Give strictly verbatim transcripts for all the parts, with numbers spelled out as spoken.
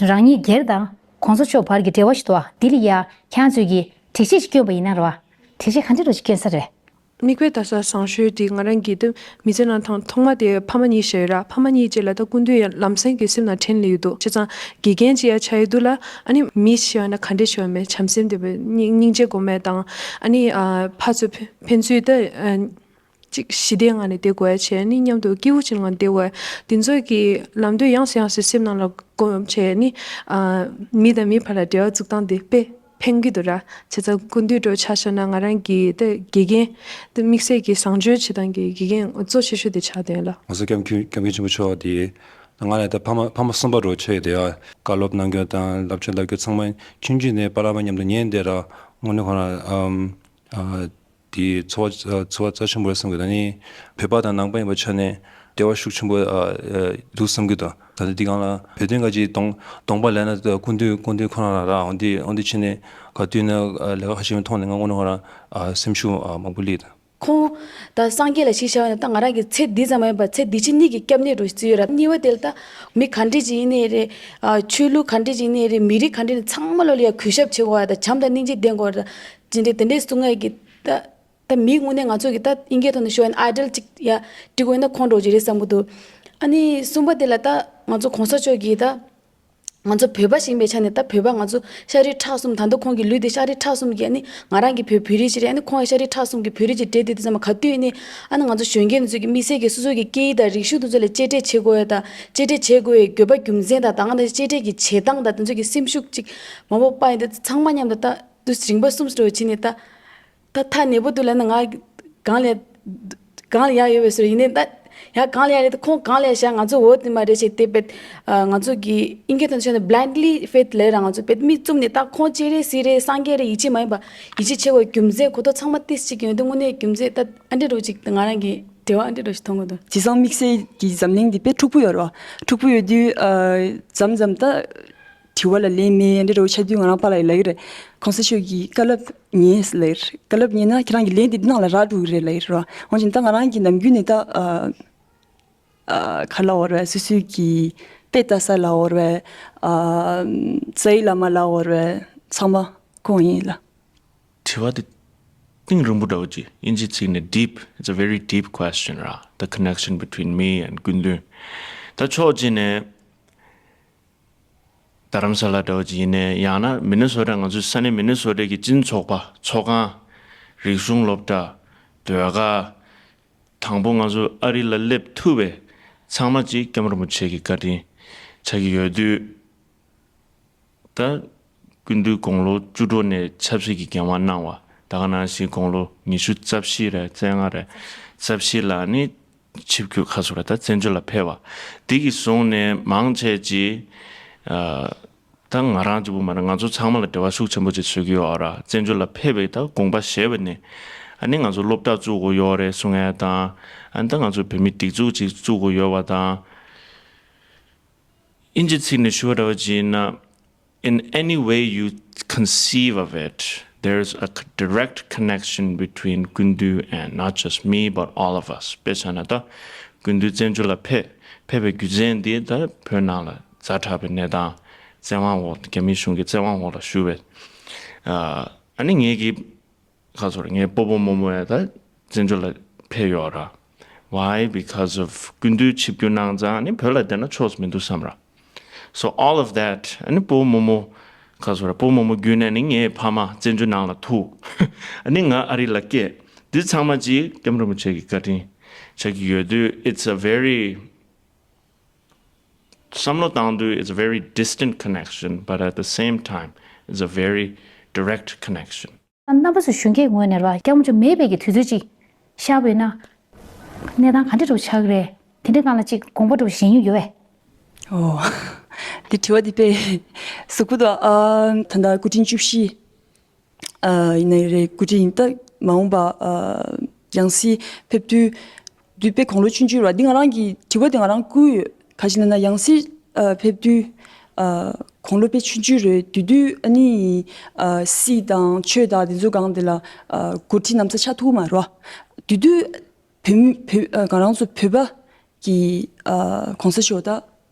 རང་ཉིད་སྒེར་དང་གོང་ས་མཆོག་བར་གྱི་འབྲེལ་བ་ཞིག་འདུག་བ། འདི་ལ་ཡ་ཁྱེད་རང་ཚོས་ཀྱི་དྲི་གཞི་ཞིག་བསྐྱོན་པ་ཡིན་ན་རེད་བ། དྲི་གཞི་ག་འདྲ་རུ་ཞིག་བསྐྱོན་ས་རེད། མིག་དཔེ་ལྟ་ས་བཟང་ཤོས་དེ་ང་རང་གིས་དེ་མི་ཚེ་ནང་ཐང་ཐོག་མ་དེ་ཕ་མ་གཉིས་བྱས་ཡོད་ར། ཕ་མ་གཉིས་རྗེས་ལ་ད་སྐུ་མདུན་ཡང་ལམ་སེང་གི་སེམས་ནང་དྲན་ལེ་ཡོད་འདུག་བྱས་ཙང་དགེ་རྒན་ཅིག་ཡ་ཆགས་ཡོད་འདུག་ལ། ཨ་ནི་མི་ཤི་བ་ན་ག་འདྲས་ཤི་བ་མེད་བྱམས་སེམས་དེ་བས་སྙིང་སྙིང་རྗེ་སྒོམ་མེད་དང་། ཨ་ནི་ཨ་ཕར་ཚུར་ཕན་ཕན་ཚུན་ད་ཨ་ཅིག་ཞི་བདེའི་ངང་ནས་བསྡད་དགོས་ཡ་བྱས། ཨ་ནི་མཉམ་དུ་སྐྱིད་པོ་ཅིག་ངང་བསྡད་དགོས་ཡ། དེ་ཚོ་གི་ལམ་སྟོན་ཡང་སེ་ཡང་སེ་སེམས་ནང་ལ་སྒོམ་བྱས། ཨ་ནི་ཨ་མི་དང་མི་བར་ལ་འབྲེལ་བ་འཛུགས་སྟངས་དེ་དཔེ་ཕན་གྱི་འདུག་ར། བྱས་ཙང་སྐུ་མདུན་འདྲ་ཆ་བཞག་ན་ང་རང་གི་ད་དགེ་རྒན་ད་དམིགས་བསལ་གྱི་བཟང་སྤྱོད་བྱེད་སྟངས་ཀྱི་དགེ་རྒན་གཙོ་ཆེ་ཤོས་དེ་ཆགས་བསྡད་ཡོད་ལ། ང་ཚོ་སྐྱབས་མགོན་སྐྱབས་མགོན་ཆེན་པོ་མཆོག་དེ་ང་ལ་ད་ཕ་མ་ཕ་མ་གསུམ་པ་འདྲ་ཆགས་ཡོད་དེ། ཡ་བཀའ་སློབ་གནང་རྒྱུ་དང་བསླབ་བྱ་བསླབ་རྒྱུ་ཚང་མ་ཆུང་ཆུང་ནས་པ་ལགས་མ་མཉམ་དུ་ཉན་བསྡད་ར། དངོས་གནས་ཁོ་རང་ཨམ་ཨ་དེ་ཚོར་བ་ཚོར་བ་རྩ་ཆེན་པོ་རེད་བསམ་གྱི་འདུག་ཨ་ནི་བོད་པ་དང་ནང་པ་ཡིན་པའི་ཆ་ནས་འབྲེལ་བ་ཤུགས་ཆེན་པོ་ཨ་ཨ་འདུག་བསམ་གྱི་འདུག་ད་ལྟ་འདི་སྒང་ལ་བོད་དོན་སྒང་གི་གདོང་གདོང་པ་ལེན་ན་སྐུ་མདུན་སྐུ་མདུན་ཁོ་རང་རང་རང་འོན་ཏེ་འོན་ཏེ་ཕྱིན་ནས་ག་དུས་ན་ཨ་ལས་ཀ་ཁ་ཤས་མཐོང་ནས་ང་དངོས་གནས་ཁོ་རང་ཨ་སེམས་ཤུགས་ཨ་མང་པོ་སླེབས་འདུག་ཁོང་ད་སངས་རྒྱས་ལ་གཞི་བཞག་པ་ཡིན་ན་ད་ང་རང་གི་ཚེ་འདི་ཙམ་མ་ཡིན་པར་ཚེ་འདི་ཕྱི་གཉིས་ཀྱི་སྐྱབས་གནས་འདྲ་བོ་ཞིག་བརྩིས་ཡོད་ར། གཉིས་པ་དེ་ལ་ད་མི་ག་འདྲས་ཅིག་ཡིན་ནའི་རེད། ཨ་ཆོས་ལུགས་ག་འདྲས་ཅིག་ཡིན་ནའི་རེད། མི་རིགས་ག་འདྲས་ནས་ཚང་མ་ལོ་ལ་ཡ་གུས་ཞབས་བྱེད་དགོས་ཡ་དང་བྱམས་དང་སྙིང་རྗེ་ལྡན་དགོས་ཡ་དང་ཅི་འདྲས་དེ་འདྲས་གསུང་ཡ་གི་ད་ད་མི་དངོས་གནས་ང་ཚོ་གི་ད་དབྱིན་སྐད་ཐོག་ནས་ཞུ་བ་ཡིན་ན་ཨའི་ཌལ་ཅིག་ཡ་འབྲི་དགོས་ཡིན་ན་ཁོང་འདྲ་བོ་ཅིག་རེད་བསམ་གི་འདུག་ཨ་ནི་གསུམ་པ་དེ་ལ་ད་ང་ཚོ་གོང་ས་མཆོག་གིས་ད། ང་ཚོ་བོད་པ་ཞིག་ཡིན་པའི་ཆ་ནས་ད་བོད་པ་ང་ཚོ་ཤ་རུས་ཁྲག་གསུམ། ད་དུང་ཁོང་གི་ལུས་དེ་ཤ་རུས་ཁྲག་གསུམ་གྱི་ཨ་ནི་ང་རང་གི་བོད་བོད་རིགས་ཅིག་རེད། ཨ་ནི་ཁོང་ཡང་ཤ་རུས་ཁྲག་གསུམ་གྱི་བོད་རིགས་ཅིག་རེད། དེ་དུས་ཙམ་པ་ག་དུས་ནས་ཨ་ནི་ང་ཚོ་གཞོན་སྐྱེས་ཚོ་གི་དམིགས་བསལ་གྱི་སོ་སོ་གི་སྐད་ཡིག་དང་རིག་གཞུང་དེ་ཚོ་ལ་གཅེས་སྤྲས་བྱེད་དགོས་ཡ་དང་གཅེས་སྤྲས་བྱེད་དགོས་ཡའི་དགོས་པ་རྒྱུ་མཚན་དང་། ད་ག་ནང་བཞིན་གཅེས་སྤྲས་ཀྱི་བྱེད་སྟངས་དང་དེ་ཚོ་གི་སེམས་ཤུགས་ཅིག་མ་འོངས་པ་ཡིན་ད་ཚང་མ་མཉམ་དུ་ད་དུས་རིམ་པ་གསུམ་ཙམ་བྱས་ནས་ད། ད་ཐག་ཉེ་པོ་འདུག་ལབ་ན་ང་གང་ལ་གང་ལ་ཡག་ཡོད་པའི་ཟེར་ཡིན་ནའི་ད་ཡག་གང་ལ་ཡག་རེད། ད་ཁོང་གང་ལ་ཡག་བཞག་ང་ཚོ་འོ་དེ་མ་རེད་ཞེས་དེ་བེད་ང་ཚོ་གི་ཨིན་སྐད་ཐོག་ནས་ཤོད་ན་blindly faith ལབ་ར། ང་ཚོ་བེད་མིག་བཙུམ་ནས་ད་ཁོང་ཅི་རེད་སི་རེད་སངས་རྒྱས་རེད་ཡིད་ཆེས་མ་ཡིན་པ་ཡིད་ཆེས་བྱེད་དགོས་རྒྱུ་མཚན་གོ་རྟོགས་ཚང་མ་ཏིས་ཅིག་ཡོང་དུས་དངོས་གནས་རྒྱུ་མཚན་ད་ཨ་འདྲ་རུ་ཅིག་ད་ང་རང་གི་འབྲེལ་བ་ཨ་འདྲ་རུ་ཞིག་མཐོང་གི་འདུག་བྱས་ཙང་དམིགས་བསལ་གྱི་འཛམ་གླིང་འདི་དཔེ་འཁྲུག་པོ་ཡོད་རེད་བ། འཁྲུག་པོ་ཡོད་དུས་ཨ་མཚམས་མཚམས་ད། དྲི་བ་ལ་ལན་མེད་འདི་འདྲ་བོ་ཆགས་དུས་ང་རང་པཱ་ལགས་ལབ་ཀྱི་རེད། གོང་ས་མཆོག་གིས་བཀའ་སློབ་ཉན་ལབ་ཀྱི་རེད། བཀའ་སློབ་ཉན་ན་ཁྱེད་རང་གི་ལན་དེ་འདི་ནང་ལ་རག་འགྲོ་གི་རེད་ལབ་ཀྱི་རེད་བ། འོན་ཀྱང་ད་ང་རང་གིས་ནམ་རྒྱུན་ནས་ད་ཨ་ཨ་ག་ལབ་དགོས་རེད། སོ་སོའི་གི་དཔེ་ལྟ་ས་ལབ་དགོས་རེད། ཨ་རྩ་བའི་བླ་མ་ལབ་དགོས་རེད། ཚང་མ་ཁོང་ཡིན་ལ། དྲི་བ་དེ་གཏིང་རིང་པོ་འདྲ་བོ་ཅིག་ཨིན་ཇི་ཚིག་ནས་deep, it's a very deep question ར། The connection between me and སྐུ་མདུན། ད་ཕྱོགས་གཅིག་ནས། རྡ་རམ་ས་ལ་འདྲ་བོ་ཅིག་ཡིན་ནའི་ཡང་ན་མི་ནི་སོ་ཊ། ང་ཚོའི་ས་གནས་མི་ནི་སོ་ཊ་གི་སྤྱི་ཚོགས་པ་ཚོགས་ཁང་། རིག་གཞུང་སློབ་གྲྭ། ཟློས་གར། དང་པོ་ང་ཚོ་ཨ་རི་ལ་སླེབས་ཐུབ་པའི་ཚང་མ་གཅིག་སྐྱབས་མགོན་རིན་པོ་ཆེ་གི་བཀའ་དྲིན་ཆགས་ཀྱི་ཡོད་དུས། ད་སྐུ་མདུན་དགུང་ལོ་བཅུ་དྲུག་ནས་ཆབ་སྲིད་ཀྱི་འགན་དབང་གནང་བ། ད་ག་ནང་བཞིན་དགུང་ལོ་ཉི་ཤུ་རྩ་བཞི་རེད། རྩ་ལྔ་རེད། རྩ་བཞི་ལ་ནི་ཆིབས་བསྒྱུར་ཁ་སོ་ར་ད་བཙན་བྱོལ་ལ་ཕེབས་པ། དེ་གི་བཟུང་ནས་མང་ཆེ་ཅིག་ཨ་ད་ང་རང་གཅིག་པུ་མ་རེད། ང་ཚོ་ཚང་མ་ལ་འབྲེལ་བ་ཤུགས་ཆེན་པོ་ཅིག་བཟོ་གི་ཡོད་ར། བཙན་བྱོལ་ལ་ཕེབས་པའི་ད་དགོངས་པ་བཞེས་པ་ནས་ཨ་ནི་ང་ཚོ་སློབ་གྲྭ་བཙུགས་དགོས་ཡོད་རེད་གསུང་ཡ་དང་། ཨ་ནི་ད་ང་ཚོ་བོད་མི་སྒྲིག་འཛུགས་ཅིག་བཙུགས་དགོས་ཡོད་པ་དང་། ཨིན་ཇི་ཚིག་ནས་ཞུ་བ་འདྲ་བ་ཅིག་ཡིན་ན། In any way you conceive of it, there's a c- direct connection between སྐུ་མདུན and not just me, but all of us. དཔེ་བཞག་ན་ད་སྐུ་མདུན་བཙན་བྱོལ་ལ་ཕེབས་ཕེབས་པའི་རྒྱུ་མཚན་འདི་ད་བོད་ནང་ལ་ཛ་དྲག་པའི་གནས་སྟངས། བཙན་དབང་འོག་རྒྱ་མི་གཞུང་གི་བཙན་དབང་འོག་ལ་བཞུགས་པའི། ཨ་ནི་ངེད་ཀྱི་ཁ་སོར་ངའི་སྤོ་བོ་རྨོ་མོ་ཡ་ད་བཙན་བྱོལ་ལ་ཕེབས་ཡོད་ར། Why? Because of སྐུ་མདུན་ཆིབས་བསྒྱུར་གནང་ཙང་ནི་བོད་ལ་བསྡད་ན་ཆོག་མི་འདུག་བསམ་ར། So all of that ཨ་ནི་སྤོ་བོ་རྨོ་མོ་ཁ་སོར་སྤོ་བོ་རྨོ་མོ་བརྒྱུད་ནས་ནི་ངའི་ཕ་མ་བཙན་བྱོལ་ནང་ལ་ཐུག་ཨ་ནི་ང་ཨ་རི་ལ་སྐྱེས། འདི་ཚང་མ་ཅིག་སྐྱབས་མགོན་རིན་པོ་ཆེ་གི་བཀའ་དྲིན་ཆགས་ཀྱི་ཡོད་དུས། It's a very བསམ་བློ་བཏང་དུས། It's a very distant connection, but at the same time it's a very direct connection. རྣམ་པ་ཚོ་གཞོན་སྐྱེས་ངོས་ནས་ར་སྐྱབས་མགོན་མཆོག་མེད་པའི་གི་དུས་ཚོད་ཅིག་ཤར་བས་ན་གནས་སྟངས་ག་འདྲ་འདྲ་བོ་ཆགས་ཀྱི་རེད། དེ་འདྲའི་སྒང་ལ་ཅིག་དགོངས་པ་འདྲ་བོ་བཞེས་མྱོང་ཡོད་པས། ཨོ། འདི་དྲི་བ་འདི་དཔེ་ཟུག་པོ་འདུག་ཨ་ད་ལྟ་སྐུ་ཕྲེང་བཅུ་བཞི་ཨ་ཡིན་ནའི་རེད། སྐུ་ཕྲེང་ད་མ་འོངས་པ་ཨ་ཡང་སྲིད་ཕེབས་དུས་དུས་དཔེ་དགུང་ལོ་ཆུང་ཆུང་རེད། འདི་ང་རང་གི་དྲི་བ་འདི་ང་རང་བསྐུར་ཡོད། ག་ཅི་ལབ་ན་ཡང་སྲིད་ཨ་ཕེབས་དུས་ཨ་དགུང་ལོ་དཔེ་ཆུང་ཆུང་རེད། དེ་དུས་ཨ་ནི་ཨ་སྲིད་དང་ཆོས་དང་དེ་ཚོ་སྒང་དེ་ལ་ཨ་འགོ་ཁྲིད་ན་ཚ་ཆགས་ཐུབ་མ་རེད་བ། དེ་དུས་བོད་མི་བོད་ཨ་ང་རང་ཚོ་བོད་པ་གི་ཨ་གོང་ས་མཆོག་ད་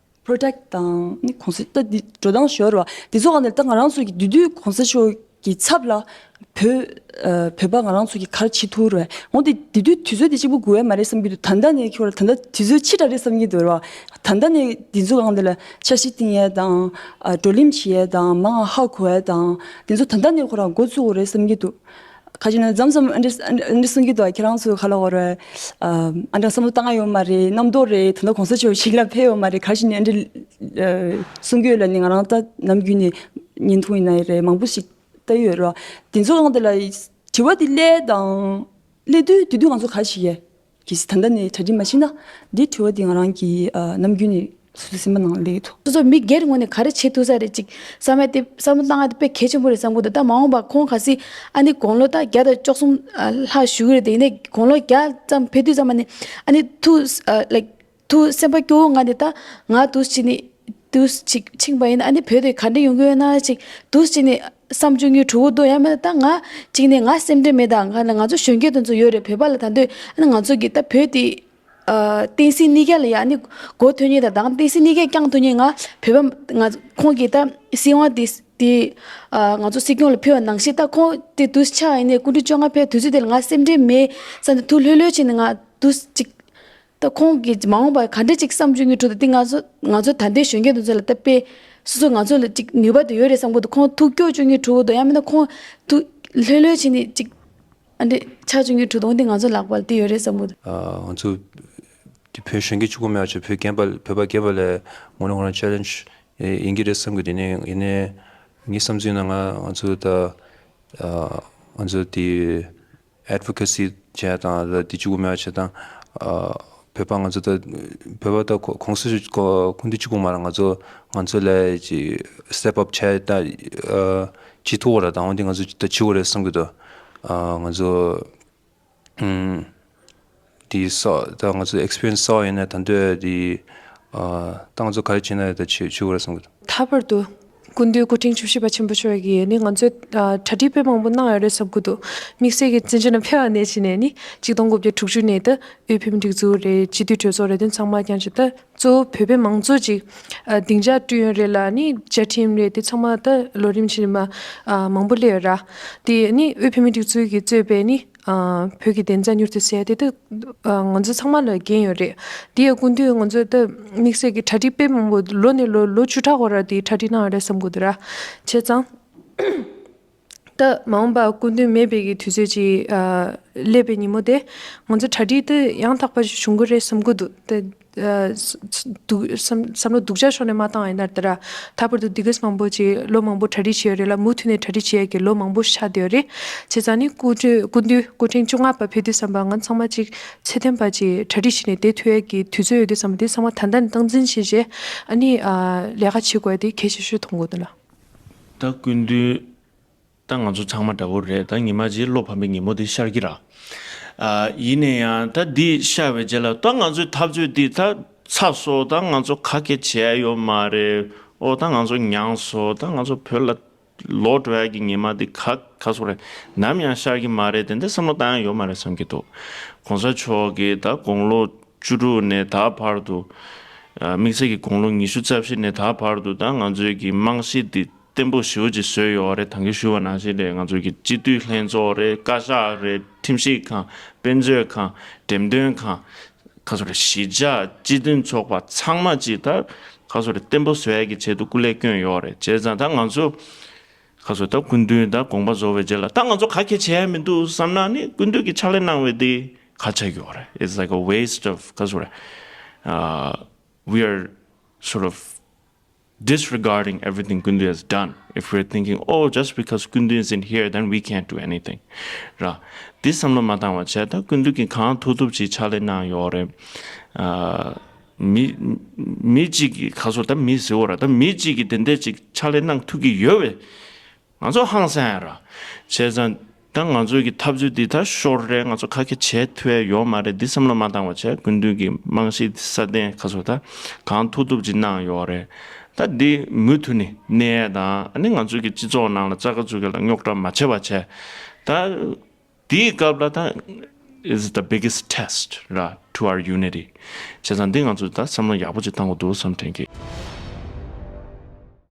པྲོ་ཌག་དང་ནི་གོང་ས་ད་འདི་འགྲོ་སྟངས་ཞོར་བ་དེ་ཚོ་གང་ནས་ད་ང་རང་ཚོ་གི་དུས་དུས་གོང་ས་མཆོག་གི་ཚབ་ལ་བོད་ཨ་བོད་པ་ང་རང་ཚོ་གི་ག་རེ་བྱེད་ཐུབ་རེད། འོན་ཏེ་དེ་དུས་དུས་ཚོད་དེ་གཅིག་པུ་དགོས་ཡ་མ་རེད་བསམ་གྱི་འདུག་ད་ལྟ་ནས་ཁྱོད་ལ་ད་ལྟ་དུས་ཚོད་ཕྱི་དྲགས་རེད་བསམ་གྱི་འདུག་རེད་བ། ད་ལྟ་ནས་འདི་ཚོ་གང་དེ་ལ་འཆར་གཞི་བཏིང་ཡས་དང་ཨ་བགྲོ་གླེང་བྱེད་ཡས་དང་མང་ཧ་གོ་ཡས་དང་དེ་ཚོ་ད་ལྟ་ནས་ཁོ་རང་འགོ་བཙུགས་དགོས་རེད་བསམ་གྱི་འདུག་ཁ་ཅིག་ན་མཚམས་མཚམས་ཨ་འདྲས་ཨ་འདྲས་གསུང་གི་འདུག་ཁྱེད་རང་ཚོས་ག་ལ་འོ་རེད། ཨ་འདྲ་བསམ་བློ་བཏང་ཡ་ཡོད་མ་རེད། རྣམ་རྟོག་རེད། ད་ལྟ་གོང་ས་མཆོག་ཞིག་ལ་ཕེབས་ཡོད་མ་རེད། ག་ཞིག་ནས་ཨ་འདྲས་གསུང་གི་ཡོད་ལ་ནི་ང་རང་ད་ནམ་རྒྱུན་ནས་བརྙན་ཐུང་ཡིན་ན་ཡི་རེད། མང་པོ་ཞིག་ལྟ་ཡི་ཡོད་རེད། དེ་ཚོ་གང་དེ་ལ་དྲི་བ་དེ་སླེབས་དང་སླེབས་དུས་དེ་དུས་ང་ཚོ་ག་ཞིག་ཡས། གལ་སྲིད་ད་ལྟ་ནས་གྲ་སྒྲིག་མ་བྱས་ན་འདི་དྲི་བ་འདི་ང་རང་གིས་ཨ་ནམ་རྒྱུན་ནས་སོ་སོའི་སེམས་པ་ནང་སླེབས་ཀྱི་འདུག་སོ་སོ་མི་སྒེར་ངོས་ནས་ག་རེ་བྱེད་ཐུབ་ས་རེད་ཅིག་བསམ་ཡ་དེ་བསམ་བློ་བཏང་ཡ་དེ་དཔེ་གལ་ཆེན་པོ་རེད་བསམ་གྱི་འདུག་ད་མ་འོངས་པ་ཁོང་གལ་སྲིད་ཨ་ནི་དགུང་ལོ་ད་བརྒྱ་དང་བཅུ་གསུམ་ལྷག་བཞུགས་ཀྱི་རེད། དེ་ཡིན་ནའི་དགུང་ལོ་བརྒྱ་ཙམ་ཕེབས་དུས་ཙམ་པ་ནི་ཨ་ནི་ཐུགས་ལའིག་ཐུགས་སེམས་པ་སྐྱོ་བོ་ངང་ནས་ད་ང་འདུག་སེ་བྱས་ནས་འདུག་སེ་ཕྱིན་པ་ཡིན་ན་ཨ་ནི་བོད་དེ་ག་འདྲ་ཡོང་གི་ཡོད་ན་ཅིག་འདུག་སེ་བྱས་ནས་བསམ་བྱུང་གི་གྲུ་གུ་འདུག་ཡང་མིན་ན་ད་ང་གཅིག་ནས་ང་སེམས་ཁྲལ་མེད། ད་ང་ལ་ང་ཚོ་གཞོན་སྐྱེས་དེ་ཚོ་ཡོད་རེད། བོད་པ་ལ་ད་འདོད་ཨ་ནི་ང་ཚོ་གི་ད་བོད་དེ་ཨ་བསྟན་སྲིད་གཉིས་ཀ་ལ་ཡ་ཨ་ནི་མགོ་ཐོན་མཁན་དང་ད་བསྟན་སྲིད་གཉིས་ཀ་བསྐྱངས་ཐུབ་མཁན་ང་བོད་པ་ང་ཁོང་གི་ད་སྲིད་དབང་དེ་དེ་ཨ་ང་ཚོ་སྲིད་སྐྱོང་ལ་ཕེབས་པ་ནང་བཞིན་ད་ཁོང་དེ་དུས་ཆགས་ཡིན་ནའི་སྐུ་ཕྲེང་བཅོ་ལྔ་ཕེབས་དུས་ཚོད་དེ་ལ་ང་སེམས་ཁྲལ་མེད་བསམ་ནས་ཐུགས་ལྷོད་ལྷོད་བྱས་ནས་ང་དུས་གཅིག་ད་ཁོང་གིས་མ་འོངས་པར་ག་འདྲ་ཅིག་བསམ་བྱུང་གི་གྲུ་དང་དེ་ང་ཚོ་ང་ཚོ་ད་ལྟའི་གཞོན་སྐྱེས་དེ་ཚོ་ལ་ད་དཔེ་སོ་སོ་ང་ཚོ་ལ་ཅིག་ནུས་པ་དེ་ཡོད་རེད་བསམ་གྱི་འདུག་ཁོང་ཐུགས་སྐྱོ་བྱུང་གི་གྲུ་དང་ཡང་མིན་ན་ཁོང་ཐུགས་ལྷོད་ལྷོད་བྱས་ནས་ཅིག་ཨ་འདྲ་ཆགས་བྱུང་གི་གྲུ་དང་དེ་ང་ཚོ་ལག་པར་དེ་ཡོད་རེད་བསམ་གྱི་འདུག་ཨ་ང་ཚོ་དེ་བོད་གཞོན་སྐྱེས་གཅིག་པོ་མེད་པ་བྱས་བོད་རྒན་པ་བོད་པ་རྒན་པ་ལ་ངོ་ནས་ངོ་རང་ཆེ་ལེན་ཇི་ཡིན་གྱི་རེད་བསམ་གྱི་འདུག་དེ་ནས་ཡིན་ནའི་ངའི་བསམ་ཚུལ་ནང་ང་ང་ཚོ་ད་ཨ་ང་ཚོ་དེ། advocacy བྱས་དང་ལ་དེ་གཅིག་པུ་མེད་པ་བྱས་དང་། ཨ་བོད་པ་ང་ཚོ་ད་བོད་པ་ད་གོ་གོང་ས་མཆོག་སྐུ་མདུན་གཅིག་པུ་མ་རེད། ང་ཚོ་ང་ཚོ་ལ་ཅིག་step up བྱས་ད་ཨ་བྱེད་ཐུབ་པ་རེད། ད་འོན་ཏེ་ང་ཚོ་ད་བྱེད་དགོས་རེད་བསམ་གྱི་འདུག་ཨ་ང་ཚོ་ཨུམ་དེ་ས་ད་ང་ཚོ་experience གསར་པ་ཡིན་ན་ད་འདོད་དེ་ཨ་ད་ང་ཚོ་ག་རེ་བྱས་ན་ད་བྱེད་བྱེད་དགོས་རེད་བསམ་གྱི་འདུག་ད་བར་དུ་སྐུ་མདུན་སྐུ་ཕྲེང་བཅུ་བཞི་པ་ཆེན་པོ་མཆོག་གིས་ནི་ང་ཚོས་ཨ་གྲ་སྒྲིག་དཔེ་མང་པོ་གནང་ཡོད་རེད་བསམ་གྱི་འདུག་དམིགས་བསལ་གྱི་བཙན་བྱོལ་ནང་ཕེབས་པ་ནས་བྱས་ནས་ནི་ཆིག་སྟོང་དགུ་བརྒྱ་དྲུག་ཅུ་ནས་ད་དབུས་བོད་མིའི་སྒྲིག་འཛུགས་རེད། སྤྱི་འཐུས་གྲོས་ཚོགས་རེད། དེ་ཚང་མ་རྐྱང་ཅིག་ད་གཙོ་བོ་བོད་པའི་མང་གཙོ་ཅིག་ཨ་སྡིངས་ཆ་བསྐྲུན་ཡོད་རེད་ལ་ནི་བཅའ་ཁྲིམས་རེད། དེ་ཚང་མ་ད་ལོ་རིམ་བཞིན་མ་ཨ་མང་པོ་སླེབས་ཡོད་ར། དེ་ནི་དབུས་བོད་མིའི་སྒྲིག་འཛུགས་ཀྱིས་གཙོས་པའི་ནི་ཨ་བོད་ཀྱི་བདེན་རྩ་མྱུར་དུ་གསལ་ཏེ་ད་ཨ་ང་ཚོ་ཚང་མ་ལ་འགན་ཡོད་རེད། དེ་ཡང་སྐུ་མདུན་ང་ཚོ་ད་དམིགས་བསལ་གྱི་གྲ་སྒྲིག་དཔེ་མང་པོ་ལོ་ནས་ལོ་ལོ་བཅུ་ཕྲག་འགོར་ར་དེ་གྲ་སྒྲིག་གནང་ཡོད་རེད་བསམ་གྱི་འདུག་ར། བྱས་ཙང་ད་མ་འོངས་པ་སྐུ་མདུན་མེད་པའི་གི་དུས་ཚོད་ཅིག་ཨ་སླེབས་པའི་ཉིན་མོ་དེ་ང་ཚོ་གྲ་སྒྲིག་དེ་ཡང་དག་པ་ཞིག་བྱུང་གི་རེད་བསམ་གྱི་འདུག་ད་ཨ་སྡུག་བསམ་བསམ་བློ་སྡུག་ཅག་ཕྱོགས་ནས་མ་བཏང་ཡིན་ན་ད་ར། ད་བར་དུ་དེ་གས་མང་པོ་ཅིག་ལོ་མང་པོ་གྲ་སྒྲིག་བྱས་ཡོད་རེད་ལ། མུ་མཐུད་ནས་གྲ་སྒྲིག་བྱེད་ཡ་གི་ལོ་མང་པོ་ཤར་བསྡད་ཡོད་རེད། བྱས་ཙང་ནི་སྐུ་མདུན་སྐུ་མདུན་སྐུ་ཕྲེང་བཅོ་ལྔ་པ་ཕེབས་དུས་ཙམ་པ་ང་ཚང་མ་ཅིག་ཚད་ལྡན་པ་ཅིག་གྲ་སྒྲིག་བྱས་ནས་བསྡད་ཐུབ་ཡ་གི་དུས་ཚོད་ཡོད་དུས་ཙམ་པ་དེ་ཚང་མ་ད་ལྟ་ནས་སྟངས་འཛིན་བྱས་རྗེས་ཨ་ནི་ཨ་ལས་ཀ་བྱེད་དགོས་ཡ་དེ་གལ་ཆེ་ཤོས་མཐོང་གི་འདུག་ལ། ད་སྐུ་མདུན་ད་ང་ཚོ་ཚང་མ་འདྲ་བོ་རེད། ད་ཉི་མ་གཅིག་བློ་ཕམ་པའི་ཉིན་མོ་དེ་ཤར་གྱི་ར། ཨ་ཡིན་ན་ཡང་ད་འདི་ཤར་བའི་རྗེས་ལ་ད་ང་ཚོའི་འཐབ་རྩོད་འདི་ད་ཚར་སོང་། ད་ང་ཚོ་ག་གེ་བྱས་ཡོད་མ་རེད། ཨོ་ད་ང་ཚོ་མྱངས་སོང་། ད་ང་ཚོ་བོད་ལ་ལོག་འགྲོ་ཡ་གི་ཉི་མ་འདི་ག་ག་སོང་རེད། ནམ་ཡང་ཤར་གྱི་མ་རེད། དེ་འདྲ་བསམ་བློ་བཏང་ཡ་ཡོད་མ་རེད་བསམ་གྱི་འདུག་གོང་ས་མཆོག་གིས་ད་དགུང་ལོ་བཅུ་དྲུག་ནས་ད་བར་དུ། ཨ་དམིགས་བསལ་གྱི་དགུང་ལོ་ཉི་ཤུ་རྩ་བཞི་ནས་ད་བར་དུ་ད་ང་ཚོའི་གི་རྨང་གཞི་འདི་བརྟན་པོ་ཞེ་པོ་ཅིག་བཟོས་ཡོད་རེད། ད་གིན་ཞུས་པ་ནང་བཞིན་རེད། ང་ཚོའི་གི་སྤྱི་འཐུས་ལྷན་ཚོགས་རེད། བཀའ་ཤག་རེད། ཁྲིམས་ཞིབ་ཁང་། དཔེ་མཛོད་ཁང་། འགྲེམས་སྟོན་ཁང་། ག་ཚོད་རེད། གཞིས་ཆགས་སྤྱི་མཐུན་ཚོགས་པ་ཚང་མ་ཅིག་ད་ག་ཚོད་རེད། བརྟན་པོ་བཟོ་ཡ་གི་ཆེད་དུ་སྐུ་ལས་བསྐྱོན་ཡོད་རེད། བྱས་ཙང་ད་ང་ཚོ་ག་ཚོད་ད་སྐུ་མདུན་ད་དགོངས་པ་རྫོགས་པའི་རྗེས་ལ་ད་ང་ཚོ་ག་གེ་བྱས་ཡ་མི་འདུག་བསམ་ན་ནི་སྐུ་མདུན་གྱིས་ཕྱག་ལས་གནང་བའི་དེ་ག་ཆགས་ཡོད་རེད། It's like a waste of ག་ཚོད་རེད། Uh, we are sort of disregarding everything Kundu has done if we're thinking, oh, just because Kundu isn't here, then we can't do anything. ར། འདི་བསམ་བློ་མ་བཏང་བ་བྱས། ད་སྐུ་མདུན་གྱིས་གང་ཐུབ་ཐུབ་ཅིག་ཕྱག་ལས་གནང་ཡོད་རེད། ཨ་མི་མི་གཅིག་གིས་ག་ཚོད་ད་མི་ཟེར་བ་ར། ད་མི་གཅིག་གིས་དེ་འདྲ་ཅིག་ཕྱག་ལས་གནང་ཐུབ་ཀྱི་ཡོད་པས། ང་ཚོ་ཧང་སང་ཡ་ར། བྱས་ཙང་ད་ང་ཚོའི་གི་འཐབ་རྩོད་འདི་ད་ཤོར་རེད། ང་ཚོ་ག་གེ་བྱེད་ཐུབ་ཡ་ཡོད་མ་རེད། འདི་བསམ་བློ་མ་བཏང་བ་བྱས། སྐུ་མདུན་གྱི་རྨང་གཞི་སྲ་བརྟན་ག་ཚོད་ད་གང་ཐུབ་ཐུབ་ཅིག་གནང་ཡོད་རེད། ད་འདི་མུ་མཐུད་ནས་གནས་ཡ་དང་། ཨ་ནི་ང་ཚོའི་གི་སྤྱི་ཚོགས་ནང་ལ་རྩ་ཁ་ཚུད་ག་ལ་རྙོག་དྲ་མ་བྱེད་པ་བྱས། ད་དེའི་སྐབས་ལ་ད་ is the biggest test, right, to our unity. བྱས་ཙང་འདི་ང་ཚོས་ད་བསམ་བློ་ཡག་པོ་ཅིག་བཏང་དགོས་འདུག་བསམ་དྲན་གྱི།